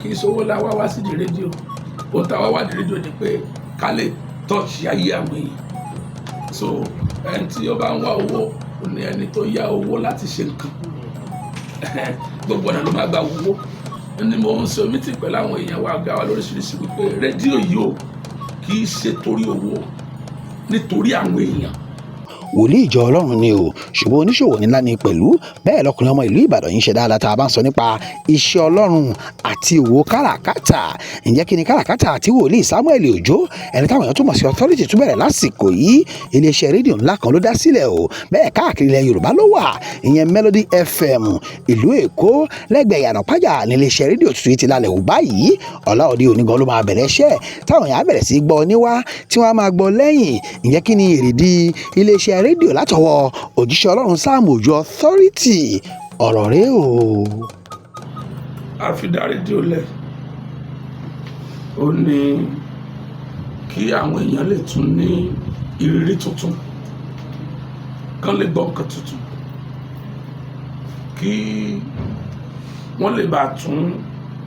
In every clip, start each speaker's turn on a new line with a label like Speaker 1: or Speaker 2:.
Speaker 1: Kì í ṣowó la wá wá sí di rédíò. Ohun tá a wá wá di rédíò ni pé ká lè touch ayé àwọn èèyàn. So ẹni tí ó bá ń wá owó, ó ní ẹni tó yá owó láti ṣe nǹkan, gbogbo ọ̀nà ló máa gba owó. Ni mo ń ṣe meeting pẹ̀lú àwọn èèyàn wa, ọ̀gá wa lóríṣiríṣi, wípé rédíò yìí o, kì í ṣe torí owó, nítorí àwọn èèyàn.
Speaker 2: Wòlíì ìjọ Ọlọ́run ni o, ṣùgbọ́n oníṣòwò ńlá ni pẹ̀lú. Bẹ́ẹ̀ lọkùnrin ọmọ ìlú Ìbàdàn yìí ń ṣe dáadáa tá a bá ń sọ nípa iṣẹ́ Ọlọ́run àti òwò káràkátà. Ǹjẹ́ kí ni káràkátà àti wòlíì Samuel Òjó, ẹni táwọn èèyàn tún mọ̀ sí Authority, tún bẹ̀rẹ̀ lásìkò yìí? Iléeṣẹ́ rédíò ńlá kan ló dá sílẹ̀ o. Bẹ́ẹ̀ káàkiri ilẹ̀ Yorùbá ló wà, ìyẹn Melody FM. Ìlú Èkó, lẹ́gbẹ̀ẹ́ Ìyànà Pájà ní iléeṣẹ́ rédíò tuntun yìí ti lálẹ́ wò báyìí. Ọ̀la òde òní gan ló máa bẹ̀rẹ̀ iṣẹ́, táwọn èèyàn á bẹ̀rẹ̀ sí gbọ́ níwá, tí wọ́n á máa gbọ́ lẹ́yìn. Ǹjẹ́ kí ni èrèdí iléeṣẹ́ rédíò látọwọ́ òjíṣẹ́ Ọlọ́run Sam Òjó Authority? Ọ̀rọ̀ rẹ o.
Speaker 1: A fi dá rédíò lẹ̀, ó ní kí àwọn èèyàn lè tún ní ìrírí tuntun, kán lè gbọ́ nǹkan tuntun, kí wọ́n lè bá tún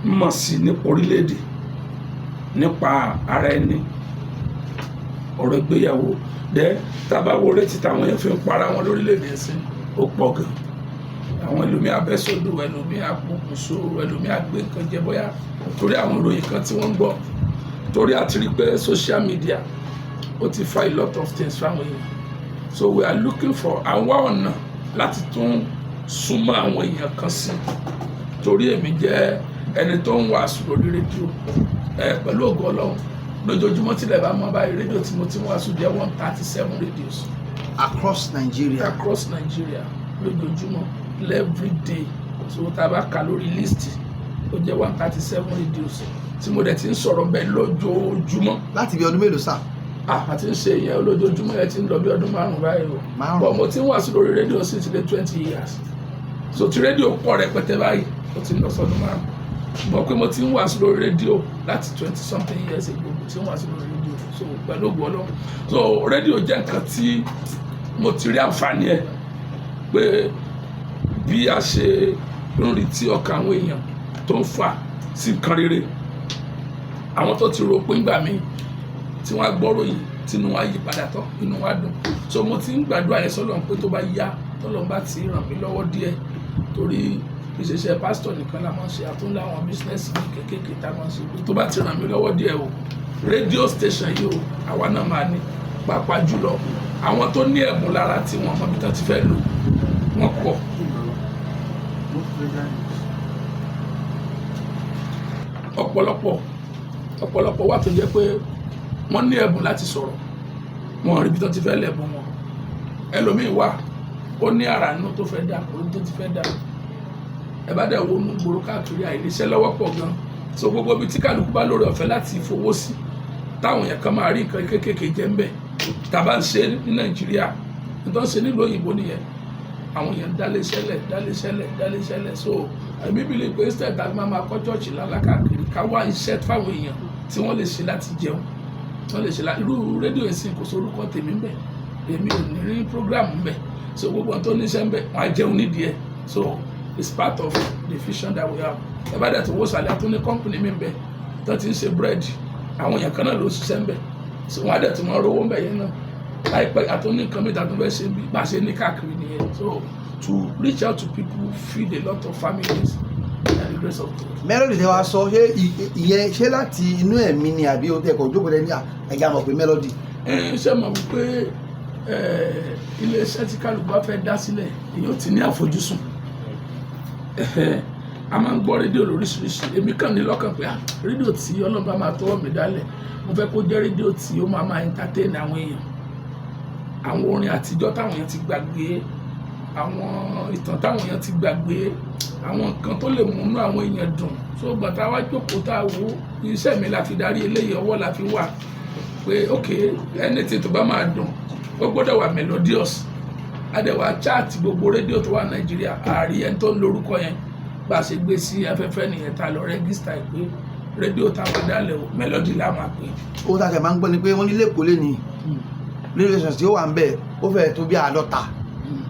Speaker 1: mọ̀ sí nípa orílẹ̀-èdè, nípa ara ẹni, ọ̀rọ̀ ìgbéyàwó dẹ́. Tá a bá wo rate táwọn èèyàn fi ń para wọn lórílẹ̀-èdè ẹ̀sìn, ó pọ̀ gan. Àwọn ẹlòmíì abẹ́sọ̀dọ̀, ẹlòmíì apokùnso, ẹlòmíì àgbé nǹkan jẹ, bóyá torí àwọn ìròyìn kan tí wọ́n ń gbọ́, torí àti rí pé social media ó ti fa a lot of things fáwọn èèyàn. So we are looking for àwọn ọ̀nà láti tún súnmọ́ àwọn èèyàn kan sí, torí èmi jẹ́ ẹni tó ń wàásù lórí rédíò ẹ. Pẹ̀lú ògo Ọlọ́run, lójoojúmọ́ tílẹ̀ bá mọ́ báyìí, rédíò tí mo ti ń wàásù jẹ́ 137 radios.
Speaker 2: Across Nigeria?
Speaker 1: Across Nigeria, lójoojúmọ́, every day. So tá a bá kà lórí list, ó jẹ́ 137 radios tí mo dẹ̀ ti ń sọ̀rọ̀ bẹ́ẹ̀ lójoojúmọ́.
Speaker 3: Láti bí ọdún mélòó, sà?
Speaker 1: Ah, àti ń ṣe ìyẹn lójoojúmọ́ yẹn ti ń lọ bí ọdún 5 báyìí o.
Speaker 3: Márùn.
Speaker 1: But mo ti ń wàásù lórí rédíò sí ti lé 20 years. So ti rédíò pọ̀ rẹpẹtẹ báyìí, ó ti ń lọ sọdún 5 bọ̀ pé mo ti ń wàásù lórí rédíò láti 20 something years ago. Mo ti ń wàásù lórí rédíò. So pẹ̀lú ògùn Ọlọ́run, so rédíò jẹ́ nǹkan tí mo ti rí àǹfààní ẹ̀, pé bí a ṣe ń rí tí ọkàn àwọn èèyàn tó ń fà sí nǹkan rere, àwọn tó ti rò pé ńgbà míì tí wọ́n á gbọ́rọ̀ yìí, tínú wa yí padà tán, inú wa dùn. So mo ti ń gbàdúrà yẹn sọ́lọ́run pé tó bá yá, tọ́lọ́run bá ti ràn mí lọ́wọ́ díẹ̀, torí kì í ṣe iṣẹ́ pásítọ̀ nìkan la máa ń ṣe, àtúndà àwọn business ní kéékèèké tá a máa ń ṣe, pé tó bá ti ràn mí lọ́wọ́ díẹ̀ o, rédíò station yìí o, àwa náà máa ní. Pàápàá jùlọ àwọn tó ní ẹ̀bùn lára tí wọ́n mọ ibi tán ti fẹ́ lò, wọ́n pọ̀. Ọ̀pọ̀lọpọ̀ ọ̀pọ̀lọpọ̀ wà tó jẹ́ pé wọ́n ní ẹ̀bùn láti sọ̀rọ̀, wọn rí ibi tó ti fẹ́ lẹ̀bùn wọn. Ẹlòmíì wà, ó ní àrà nínú tó fẹ́ dà, kò rí ibi tó ti fẹ́ dà. Ẹ bá dẹ̀ wo inú gbòòrò káàkiri, àìníṣẹ́ lọ́wọ́ pọ̀ gan. So gbogbo ibi tí kálukú bá lóore ọ̀fẹ́ láti fowó sí, táwọn èèyàn kan máa rí nǹkan kéékèèké jẹ ń bẹ̀, tá a bá ń ṣe ní Nàìjíríà, nítorí ṣe nílùú òyìnbó nìyẹn, àwọn èèyàn dálé sẹ́lẹ̀, dálé sẹ́lẹ̀, dálé sẹ́lẹ̀. So èmi believe pé instead tàbí máa máa kọ́ church lálá káàkiri, ká wá iṣẹ́ fáwọn èèyàn tí wọ́n lè ṣe láti jẹun, tí wọ́n lè ṣe láti irú rédíò ìsìn. Kò sórúkọ tèmi ń bẹ̀, èmi ò ní rí program ń bẹ̀. So gbogbo ohun tó níṣẹ́ ń bẹ̀, wọ́n á jẹun nídìí ẹ̀. So it's part of the vision that we have. Ẹ bá dẹ̀ tó wó sàlẹ̀, àtúní company mi ń bẹ̀ tó ti ń ṣe búrẹ́dì. Àwọn èèyàn kan náà ló ṣiṣẹ́ ń bẹ̀, so wọ́n á dẹ̀ tún máa rówó ń bẹ̀ yẹn náà láìpẹ́. Àtúní nǹkan mìíràn tó fẹ́ ṣe bí bá a ṣe ní káàkiri nìyẹn. So to reach out to people, feed a lot of families by the grace of God.
Speaker 3: Melody tẹ wá sọ, ṣé ìyẹn ṣé láti inú ẹ̀mí ni, àbí o tẹ kọ̀ jókòó lẹ́ni ẹ̀já mọ̀ pé Melody?
Speaker 1: Ẹ ṣe mọ̀ wípé iléeṣẹ́ tí kálukú bá fẹ́ dá sílẹ̀, èèyàn ti ní àfojúsùn. A máa ń gbọ́ rédíò lóríṣiríṣi. Èmi kàn ní lọ́kàn pé, ah, rédíò tí Ọlọ́run bá máa tọwọ́ mi dálẹ̀, mo fẹ́ kó jẹ́ rédíò tí ó máa máa entertain àwọn èèyàn, àwọn orin àtijọ́ táwọn èèyàn ti gbàgbé, àwọn ìtàn táwọn èèyàn ti gbàgbé, àwọn nǹkan tó lè múnú àwọn èèyàn dùn. So gbàtà wá jókòó, tá a wo iṣẹ́ mi la fi darí eléyìí, ọwọ́ la fi wà pé ok, anything tó bá máa dùn, ó gbọ́dọ̀ wà melodious. Adẹ̀wà chat gbogbo rédíò tó wà Nàìjíríà, àárí ẹni tó ń lórúkọ yẹn. Bá a ṣe gbé sí afẹ́fẹ́ nìyẹn, tá a lọ register ẹ̀ pé rédíò táwọn dálẹ̀ o, Melody la máa pè.
Speaker 3: Owó tá a tẹ̀ máa ń gbọ́ ni pé wọ́n ní lẹ́kọ̀ọ́ lé ní radio station tí ó wà ń bẹ̀, ó fẹ́ tó bí 50.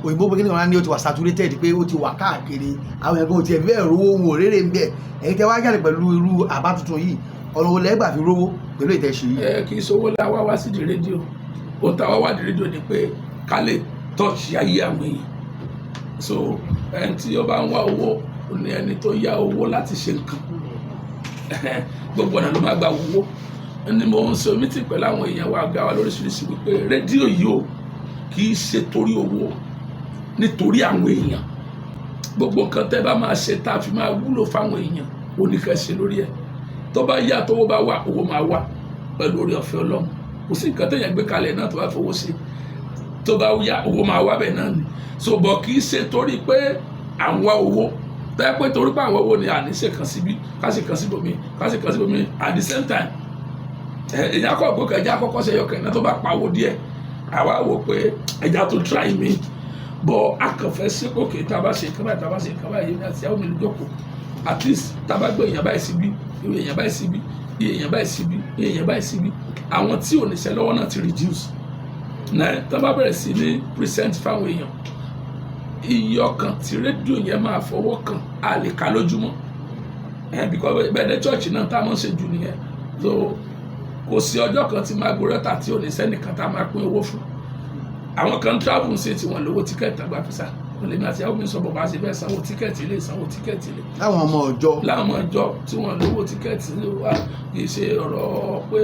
Speaker 3: Òyìnbó pé kí ni wọn ní, ó ti wà saturated, pé ó ti wà káàkiri, àwọn èèyàn kan ò tiẹ̀ bẹ́ẹ̀ rówó wọn ò rérè ń bẹ̀. Ẹ̀yin tẹ́ wá jáde pẹ̀lú irú àbá tuntun yìí, ọ̀nà wo lẹ́gbàá fi rówó pẹ̀lú ìtẹ̀sí yìí?
Speaker 1: Ẹ kì í sowó la wá wá sídìí rédíò. Ohun tá a wá wá di rédíò ni pé ká lè touch ayé àwọn èèyàn. So ẹni tí ó bá ń wá owó, ó ní ẹni tó yá owó láti ṣe nǹkan, gbogbo ọ̀nà ló máa gba owó. Ni mo ń ṣe meeting pẹ̀lú àwọn èèyàn wa, ọ̀gá wa lóríṣiríṣi, wípé rédíò yìí o, kì í ṣe torí owó, nítorí àwọn èèyàn. Gbogbo nǹkan tẹ́ bá máa ṣe tá a fi máa wúlò fáwọn èèyàn, ó ní ká ṣe lórí ẹ̀. Tó bá yá, tówó bá wà, owó máa wà pẹ̀lú oore ọ̀fẹ́ Ọlọ́run. Kò sí nǹkan téèyàn gbé kalẹ̀ náà tó bá fowó ṣe, tó bá yá, owó máa wá bẹ́ẹ̀ náà ni. So bọ̀ kì í ṣe torí pé à ń wá owó. Tẹ́ pé torí pé àwọn owó ni, àní ṣe kan síbí, ká ṣe kan síbòmí, ká ṣe kan síbòmí at the same time. Èyàn akọ́ ògbó kẹjá àkọ́kọ́ ṣe yọkẹ̀ náà, tó bá pawó díẹ̀, àwa wò pé ẹja tó try mi bọ̀, a kàn fẹ́ ṣe kókè. Tá a bá ṣe nǹkan báyìí, tá a bá ṣe nǹkan báyìí, ní àti ìyàwó mi lójókòó, at least tá a bá gbé èèyàn báyìí síbí, ìwé èèyàn báyìí síbí, iye èèyàn báyìí síbí, iye èèyàn báyìí síbí, àwọn tí ò níṣẹ́ lọ́wọ́ náà ti reduce náà. Tá a bá bẹ̀rẹ̀ sí ní present fáwọn èèyàn, iye ọkàn tí rédíò yẹn máa fọwọ́ kàn á lè ka lójúmọ́ ẹ̀, because bẹ́ẹ̀ ní church náà tá a máa ń ṣe jù nìyẹn. So kò sí ọjọ́ kan tí máa gbórẹ́ta tí ò ní sẹ́nìkan tá a máa pín owó fún. Àwọn kan travel ṣe tí wọ́n lówó ticket àgbà fisa olèmi àti àwọn mi sọ bọ̀ bá ṣe fẹ́ sanwó ticket ilé, sanwó ticket ilé.
Speaker 3: Láwọn ọmọ ọjọ́.
Speaker 1: Láwọn ọmọ ìjọ tí wọ́n lówó ticket wá. Kì í ṣe ọ̀rọ̀ pé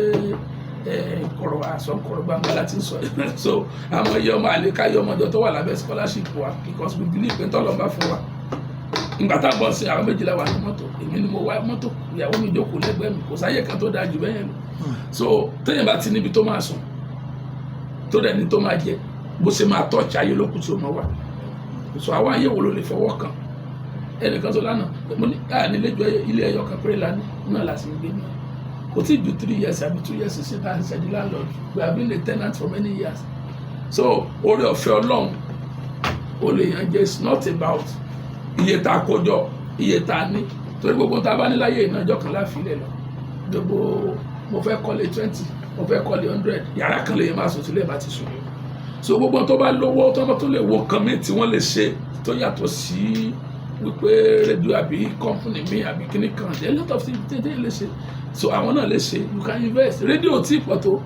Speaker 1: kọ̀rọ̀ àṣọ kọ̀rọ̀ gbangba láti sọ. So àwọn iye ọmọ àlékà, iye ọmọ ìjọ tó wà lábẹ́ scholarship wa, because we believe pé tọ́lọ́ bá fún wa. Ìgbà tá a bọ̀ sí, àwọn 12 wà ní mọ́tò. Èmi ni mo wá mọ́tò, ìyàwó mi jókòó lẹ́gbẹ̀ẹ́ mi. Kò sáyè kan tó dáa jù bẹ́yẹn lọ. So téèyàn bá ti níbi tó máa sùn, tó dẹ̀ ní tó máa jẹ, bó ṣe máa tọ́ọ̀ṣì ayé lókùn tí ó máa wà. So àwọn ayé wo ló lè fọwọ́ kàn? Ẹnìkan tó lánàá, mo ní ànílẹ́jọ́ ilé ẹyọ kan péré lánàá náà láti ń gbé náà. Kò tí ju 3 years àbí 2 years sí ta ṣe di landlord. We have been a tenant for many years. So oore ọ̀fẹ́ Ọlọ́run ó lè yàn jẹ́. It's not about iye tá a kó jọ, iye tá a ní, torí gbogbo tá a bá ní láyé ìnájọ́ kan láfilẹ̀ lọ. Gbogbo mo fẹ́ kọ́lé 20, mo fẹ́ kọ́lé 100, yàrá kan lè yẹn máa sùn sílẹ̀ bá ti sùn. So gbogbo tó bá lówó, tó bá tó lè wo kan mi tí wọ́n lè ṣe tó yàtọ̀ sí wípé rédíò àbí company mi àbí kíní kan, there are a lot of things tí they lè ṣe. So àwọn náà lè ṣe. You can invest. Rédíò tí pọ̀ tó.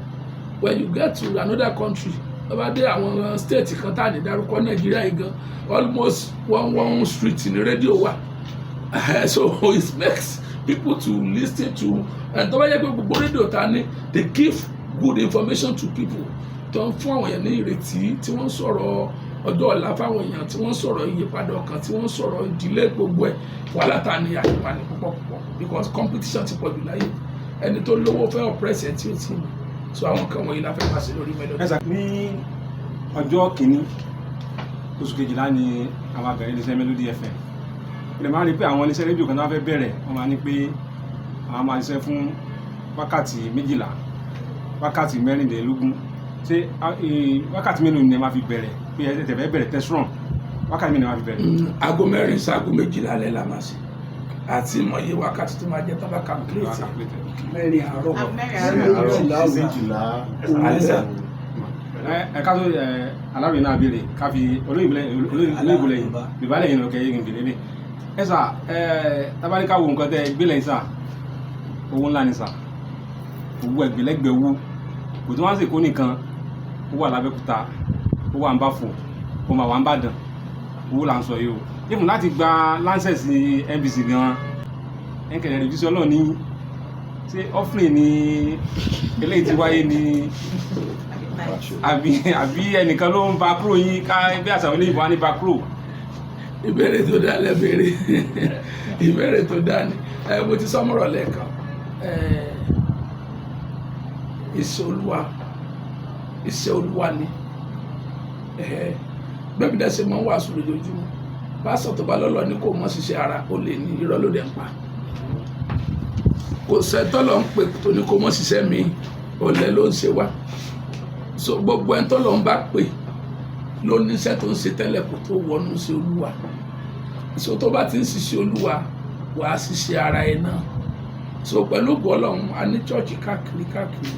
Speaker 1: When you get to another country, tó bá dé àwọn state kan tá à ní dárúkọ Nàìjíríà yìí gan, almost one one street ní rédíò wà. So it makes people to listen to. And tó bá yẹ pé gbogbo rédíò ta ní, they give good information to people, tó ń fún àwọn èèyàn ní ìrètí, tí wọ́n ń sọ̀rọ̀ ọjọ́ ọ̀la fáwọn èèyàn, tí wọ́n ń sọ̀rọ̀ ìyípadà ọkàn, tí wọ́n ń sọ̀rọ̀ ìdílé, gbogbo ẹ̀, wàhálà ta ni àyípa ní púpọ̀ púpọ̀, because competition ti pọ̀ jù láyé. Ẹni tó lówó fẹ́ oppress ẹ̀ tí ó ti mú. So àwọn kan wọ̀nyí la fẹ́ máa ṣe lórí Melody.
Speaker 4: Ẹ sà, ní ọjọ́ kìíní oṣù kejìlá ni àwọn abẹ̀rẹ̀ iléeṣẹ́ Melody FM. Ilẹ̀ máa ń rí pé àwọn iléeṣẹ́ rédíò kan tó wá fẹ́ bẹ̀rẹ̀, wọ́n máa ní pé àwọn máa ṣiṣẹ́ fún wákàtí 12, wákàtí 24. Ṣé wákàtí mélòó ni ẹ máa fi bẹ̀rẹ̀, pé ẹ tẹ̀ fẹ́ bẹ̀rẹ̀ test run, wákàtí mélòó ni ẹ máa fi bẹ̀rẹ̀?
Speaker 1: Aago 4 sí aago 12 alẹ́ la máa ṣe, àti ìmọ̀ye wákàtí tó máa jẹ́ tó bá calculate.
Speaker 5: 4 àárọ̀.
Speaker 4: 4 àárọ̀.
Speaker 6: 12.
Speaker 1: Alẹ́.
Speaker 4: Ẹ ká tó ẹ aláwìn náà béèrè, ká fi olóyìnbó lẹ́yìn yorùbá lẹ́yìn lọ́kẹ́ yìí bèrè lé ẹ sà. Ẹ tábàríkà wo nǹkan tẹ gbélé yìí sà, owó ńlá ni sà, owó ẹgbẹ̀lẹ́gbẹ̀ owó. Kò tí wọ́n sì kó nìkan, ó wà lábẹ́kúta, ó wà ń Báfò, ó máa wà ń Bàdàn. Owó là ń sọ yìí o. Even láti gba license NBC gan, ẹ kẹ̀lẹ́ rẹ̀ jíṣẹ́ Ọlọ́run ní. Ṣé offering ni eléyìí ti wáyé ni, àbí ẹnìkan ló ń ba kúrò yín ká bí àṣà àwọn olóyìnbó wá ní ba kúrò?
Speaker 1: Ìbéèrè tó dá lẹ́bẹ̀rẹ̀, ìbéèrè tó dá ni. Ẹ mo ti sọmọ́rọ̀ lẹ́ẹ̀kan. Ẹ iṣẹ́ Olúwa, iṣẹ́ Olúwa ni. Ẹ bẹ́ẹ̀ bí dẹ́sẹ̀ máa ń wàásù lójoojúmọ́, pásọ̀ tó bá lọ́lọ́ ní kò mọ̀ ṣiṣẹ́ ara ó lè ní, irọ́ ló dẹ̀ ń pa. Kò sẹ́tọ́ lọ ń pè tó ní kò mọ̀ ṣiṣẹ́ mi, ọ̀lẹ ló ń ṣe wá. So gbogbo ẹni tó lọ ń bá pè ló níṣẹ́ tó ń ṣe tẹ́lẹ̀ kó tó wọnú sí Olúwa. So tó bá ti ń ṣiṣẹ́ Olúwa, wàá ṣiṣẹ́ ara ẹ náà. So pẹ̀lú ògo Ọlọ́run, a ní church káàkiri káàkiri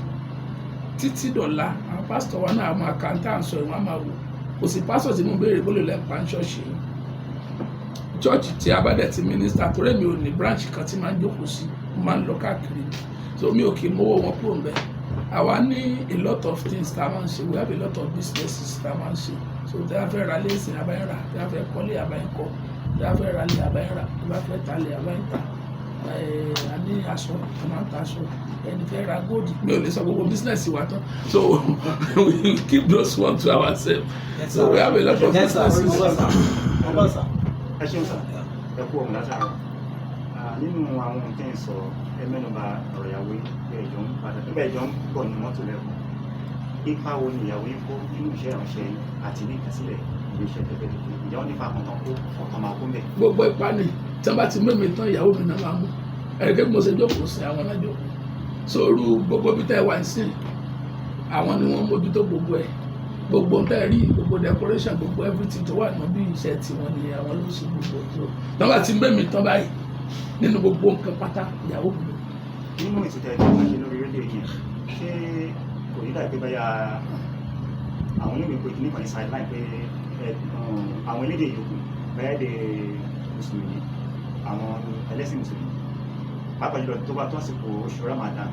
Speaker 1: títí dọ̀la. Àwọn pásítọ̀ wa náà, àwọn àkàntà ń sọ ìwọ̀n máa wò. Kò sí pásọ̀ tí mo béèrè bó lè lẹ́ pa ní ṣọ́ọ̀ṣì yìí. Church tí a bá dẹ̀ ti minister, torí mi ò ní branch kan tí máa ń jókòó sí, mo máa ń lọ káàkiri, so mi ò kì í mówó wọn kúrò ńbẹ̀. Àwa ní a lot of things tá a máa ń ṣe. We have a lot of businesses tá a máa ń ṣe. So tí a fẹ́ ra léèsì, a bá ń rà. Tí a fẹ́ kọ́lé, a bá ń kọ́. Tí a fẹ́ ra lé, a bá ń rà. Tí a bá fẹ́ talé, a bá ń tà. A ní aṣọ, a máa ń ta aṣọ. Ẹni fẹ́ ra gold, mi ò lè sọ gbogbo business wa tán, so we keep those one to ourselves.
Speaker 5: Yes,
Speaker 1: So we have a lot of
Speaker 5: Yes, sir.
Speaker 1: businesses.
Speaker 5: Ọgbọ́n sà.
Speaker 6: Ẹ ṣeun sà, ẹ kú ọmọ látara. Nínú àwọn ohun tẹ́ ń sọ, ẹ mẹ́nuba ọ̀rọ̀ ìyàwó yín pé ẹjọ́ ń padà nígbà ẹjọ́ ń bọ̀ ní mọ́tò lẹ́kọ̀ọ́. Ipa wo ni ìyàwó yín kó nínú iṣẹ́ ìránṣẹ́ yín àti ní ìdásílẹ̀ iléeṣẹ́ tẹ́fẹ́ tuntun? Ìyàwó nípa kan tán kó ọ̀kan máa kó mẹ́?
Speaker 1: Gbogbo ipa ni. Tí wọ́n bá ti mímí tán, ìyàwó mi náà máa mú ẹ̀rẹ́gẹ́ bí mo ṣe jókòó sí, àwọn náà jókòó sóru. Gbogbo ibi tẹ́ ẹ wà sí, àwọn ni wọ́n mójútó gbogbo ẹ̀. Gbogbo nǹkan rí, gbogbo decoration, gbogbo everything tó wà náà, bí iṣẹ́ tiwọn ni, àwọn ló ṣe gbogbo ẹ̀. So tí wọ́n bá ti mímí tán báyìí, nínú gbogbo nǹkan pátá, ìyàwó mi ló.
Speaker 6: Nínú ètò tẹ́ ẹ tó máa ṣe lórí rédíò yẹn, ṣé kò ní dàbí pé báyà àwọn onímọ̀ ìpè kìíní kan ní sideline pé àwọn elédè yòókù, báyà èdè mùsùlùmí, àwọn ẹlẹ́sìn mùsùlùmí, pàápàá jùlọ tó bá tó àsìkò oṣù Ramadan,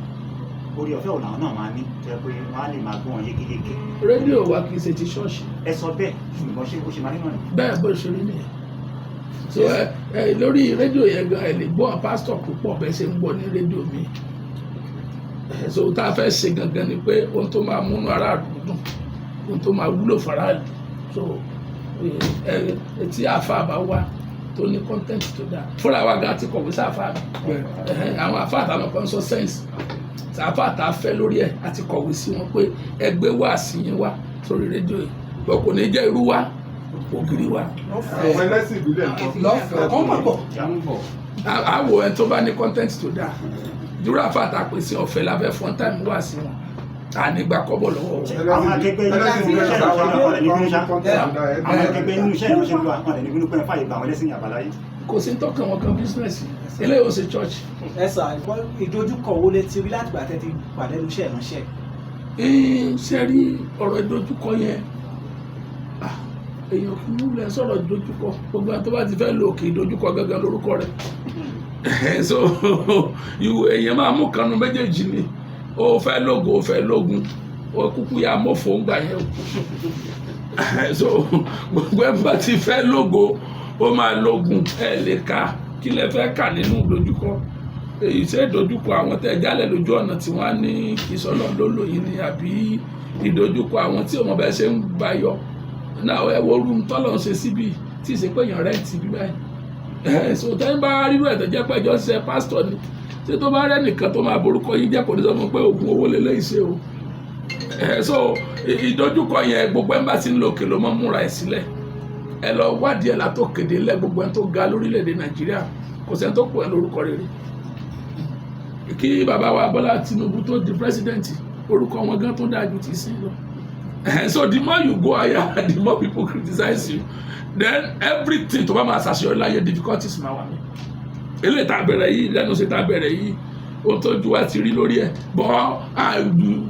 Speaker 6: orí ọ̀fẹ́ òun làwọn náà máa ní tó yẹ pé wọ́n á lè máa gbọ́ wọn yékéyéké?
Speaker 1: Rédíò wa kì í ṣe ti ṣọ́ọ̀ṣì.
Speaker 6: Ẹ sọ bẹ́ẹ̀, ṣùgbọ́n ṣé bó ṣe máa nínú ẹ̀?
Speaker 1: Bẹ́ẹ̀, bó ṣe rí nìyẹn. So ẹ ẹ lórí rédíò yẹn gan, ẹ lè gbọ́ àwọn pásítọ̀ púpọ̀ bẹ́ẹ̀ ṣe ń gbọ́ ní rédíò mi. So tá a fẹ́ ṣe gangan ni pé ohun tó máa múnú aráàlú dùn, ohun tó máa wúlò faraàlú. So ẹ ẹ tí àáfàá bá wá tó ní content tó dáa, fúnra wa gan ti kọ̀wé sáfà mi. Àwọn àáfàá àtàwọn kan sọ sense sáfà tá a fẹ́ lórí ẹ̀, àti kọ̀wé sí wọn pé ẹgbẹ́ wá sí yín wá sórí rédíò yìí bọ́, kò ní jẹ́ irú wa, ògiri wa.
Speaker 7: Àwọn ẹlẹ́sìn ìbílẹ̀ nǹkan?
Speaker 5: Lọ́fẹ̀ẹ́ kọ́ mọ̀ pọ̀.
Speaker 1: Àwọ̀ ẹ̀ tó bá ní content tó dáa dúró, àáfàá tá a pèsè ọ̀fẹ́ lábẹ́ fún time wá sí wọn, à ní gba kọ́bọ̀ lọ́wọ́ wọn.
Speaker 6: Àwọn akẹgbẹ́ inú
Speaker 7: ẹlẹ́sìn
Speaker 6: iṣẹ́
Speaker 7: ìbílẹ̀
Speaker 6: ìránṣẹ́ ló wà ní bínú ṣá.
Speaker 7: ẹ̀
Speaker 6: Àwọn akẹgbẹ́ inú iṣẹ́ ìránṣẹ́ ló wà ní bínú pé fàyè gba àwọn ẹlẹ́sìn àbáláyé?
Speaker 1: Kò sí tọkàn wọn kan business, eléyìí ó ṣe church.
Speaker 5: Ẹ sà, ìdojúkọ wo lẹ ti rí láti gbà tẹ́ ti wà lẹ́nu iṣẹ́ ìránṣẹ́?
Speaker 1: Ṣe rí ọ̀rọ̀ ìdojúkọ yẹn, èèyàn kì í wúlẹ̀ sọ̀rọ̀ ìdojúkọ. Gbogbo àwọn tó bá ti fẹ́ lo òkè ìdojúkọ gangan lórúkọ rẹ̀. So èèyàn máa mú kanu méjèèjì ni. Ó fẹ́ lógo, ó fẹ́ lógun, ó kúkú yà mọ́fò ń gbà yẹn o. So gbogbo ẹ̀ bá ti fẹ́ lógo, ó máa lógun. Ẹ lè ka kí lẹ fẹ́ kà nínú ìdojúkọ èyí. Ṣe ìdojúkọ àwọn tẹ jálẹ̀ lójú ọ̀nà tí wọ́n á ní kí sọlọ́ ló lóyún ni, àbí ìdojúkọ àwọn tí ọmọ bẹ́ẹ̀ ṣe ń bayọ náà? Ẹ wo orú tọ́lọ̀ ń ṣe síbi tí ì ṣe pé èèyàn rent bí báyìí. So tẹ́yìn bá rírú ẹ̀ tó jẹ́ pé ẹjọ́ ṣe pásítọ̀ ni, ṣé tó bá rẹ́ nìkan tó máa borúkọ yín jẹ́, kò ní sọ fún pé oògùn owó lélẹ́yìí ṣe o. So ìdojúkọ yẹn, gbogbo ẹ̀ ń bá ti ń lò òkè ló máa ń múra ẹ̀ sílẹ̀. Ẹ lọ wádìí ẹ̀ látó kéde lẹ́, gbogbo ẹ̀ tó ga lórílẹ̀‐èdè Nàìjíríà, kò sẹ́ni tó pọ̀ ẹ́ lórúkọ rere. Kí bàbá wa Bọ́lá Tinubu tó di president, orúkọ wọn gan tó dáa ju ti sí lọ. So the more you go higher, the more people criticize you. Then everything tó bá máa ṣàṣeyọrí láyé, difficulties máa wà ní. Eléyìí tá a bẹ̀rẹ̀ yìí lẹ́nu ṣe tá a bẹ̀rẹ̀ yìí, ohun tó ju wa ti rí lórí ẹ̀. But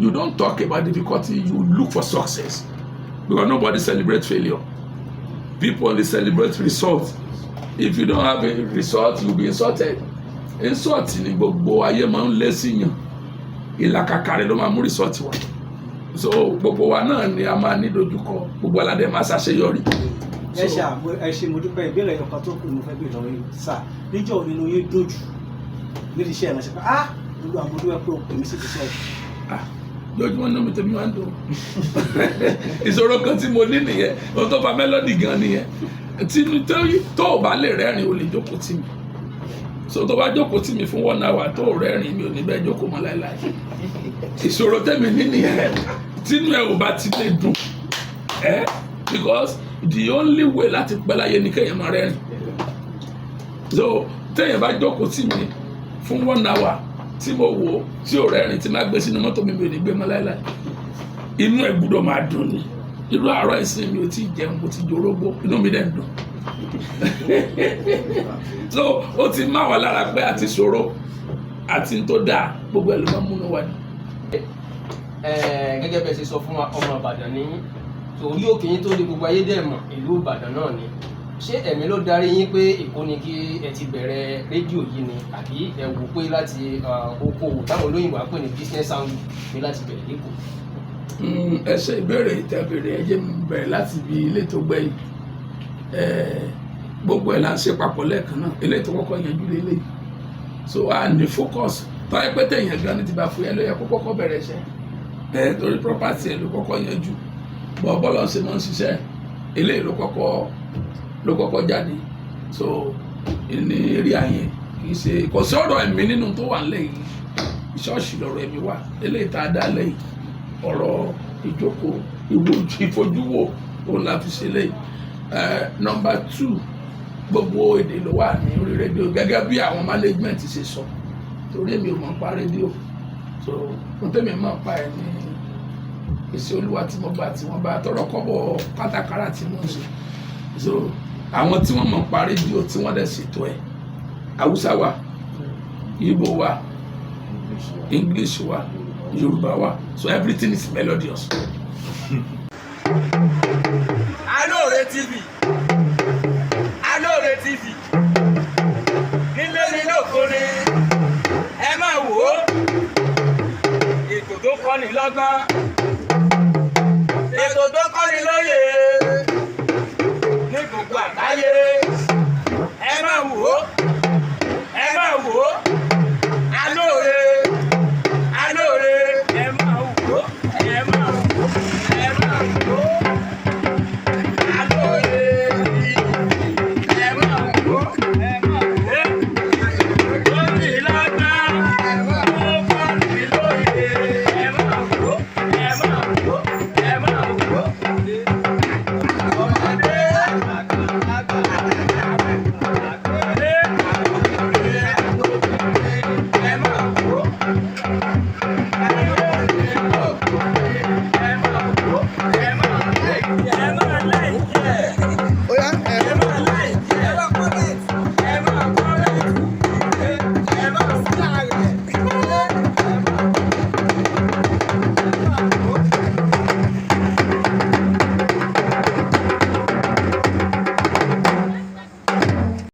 Speaker 1: you don't talk about difficulty, you look for success, because nobody celebrate failure, people only celebrate result. If you don't have a result, you be insulted. Insult ni gbogbo ayé máa ń lé sí yàn. Ìlàkàkà rẹ ló máa mú result wá. So gbogbo wa náà ni a máa ní dojúkọ, gbogbo aládé máa ṣàṣeyọrí.
Speaker 5: Ẹ ṣe àmọ, ẹ ṣe, mo dúpẹ́. Ìbéèrè ọkàn tó kù ni mo fẹ́ béèrè lọ́wọ́ yín sà. Níjọ́ wo nínú yín dùn jù nídìí iṣẹ́ ìránṣẹ́ pé, "Ah, Olúwa, mo dúpẹ́ pé o pè mí sí iṣẹ́ yìí"?
Speaker 1: Ah, lójúmọ́ náà mi tẹ̀mí wá ń dùn. Ìṣòro kan tí mo ní nìyẹn, ohun tó fa melody gan nìyẹn. Tí tó o bá lè rẹ́rìn, o lè jókòó tì mí. So tó bá jókòó tì mí fún one hour tó o rẹ́rìn, mi ò ní bẹ́ẹ̀ jókòó mọ́ láéláé. Ìṣòro tẹ̀mí ní nìyẹn. Tínú ẹ ò bá ti lè dùn ẹ, because the only way láti pẹ́ láyé ni kéèyàn máa rẹ́rìn. So téèyàn bá jókòó tì mí fún one hour tí mo wò ó tí ò rẹ́rìn, tí máa gbé sínú mọ́tò mi, mi ò ní gbé mọ́ láéláé. Inú ẹ̀ gbúdọ̀ máa dùn ni. Irú àárọ̀ ìsìn, mi ò tí ì jẹun, mo ti jorógbó, inú mi dẹ̀ ń dùn. So ó ti má wà lára pé àti ṣòro àti tó dáa, gbogbo ẹ̀ ló máa ń múnú wa ní.
Speaker 8: Gẹ́gẹ́ bẹ́ẹ̀ ṣe sọ fún wa, ọmọ Ìbàdàn ní Tó orí òkè yín tó di gbogbo ayé dẹ̀ mọ̀, ìlú Ìbàdàn náà ni. Ṣé ẹ̀mí ló darí yín pé Èkó ni kí ẹ ti bẹ̀rẹ̀ rédíò yìí ni, àbí ẹ wò pé láti okòwò táwọn olóyìnbó á pè ní business angle pé láti bẹ̀rẹ̀ lẹ́kọ̀ọ́?
Speaker 1: Ẹ ṣe ìbéèrè ìtẹ̀bẹ̀rẹ̀. Ẹ jẹ́ mi bẹ̀rẹ̀ láti ibi ilé tó gbẹ̀yìn. Gbogbo ẹ̀ là ń ṣe papọ̀ lẹ́ẹ̀kan náà. Ilé tó kọ́kọ́ yanjú lélẹ̀, so a ní focus tọ́ ẹ pé tẹ̀yìn gan ni ti bá fún yẹn ló yẹ kó kọ́kọ́ bẹ̀rẹ̀ iṣẹ́ ẹ, torí property ẹ ló kọ́kọ́ yanjú bọ́ bọ́lá ṣe máa ń ṣiṣẹ́. Eléyìí ló kọ́kọ́ jáde. So ní area yẹn, kì í ṣe kò sí ọ̀rọ̀ ẹ̀mí nínú tó wà nílẹ̀ yìí. Ṣọ́ọ̀ṣì lọ̀rọ̀ ẹ̀mí wà. Eléyìí tá a dá lẹ́yìn, ọ̀rọ̀ ìjókòó, ìwò, ìfojúwò, òun la fi ṣe léyìí. Number two, gbogbo èdè ló wà ní orí rédíò gẹ́gẹ́ bí àwọn management ṣe sọ, torí èmi ò mọ̀ nípa rédíò. So ohun tẹ́mi mọ̀ nípa ẹ̀ ní iṣẹ́ Olúwa tí mo gbà, tí wọ́n bá tọrọ kọ́bọ̀ kátàkárà tí mo ń ṣe. So àwọn tí wọ́n mọ̀ nípa rédíò, tí wọ́n dẹ̀ ṣètò ẹ̀, Haúsá wà, Ìgbò wà, English wà, Yorùbá wà, so everything is melodious.
Speaker 9: Alóore TV, Alóore TV, nílé ní lóko ni ẹ máa wò ó. Ètò tó kọ́ni lọ́gbọ́n, ètò tó kọ́ni lóye ní gbogbo àgbáyé.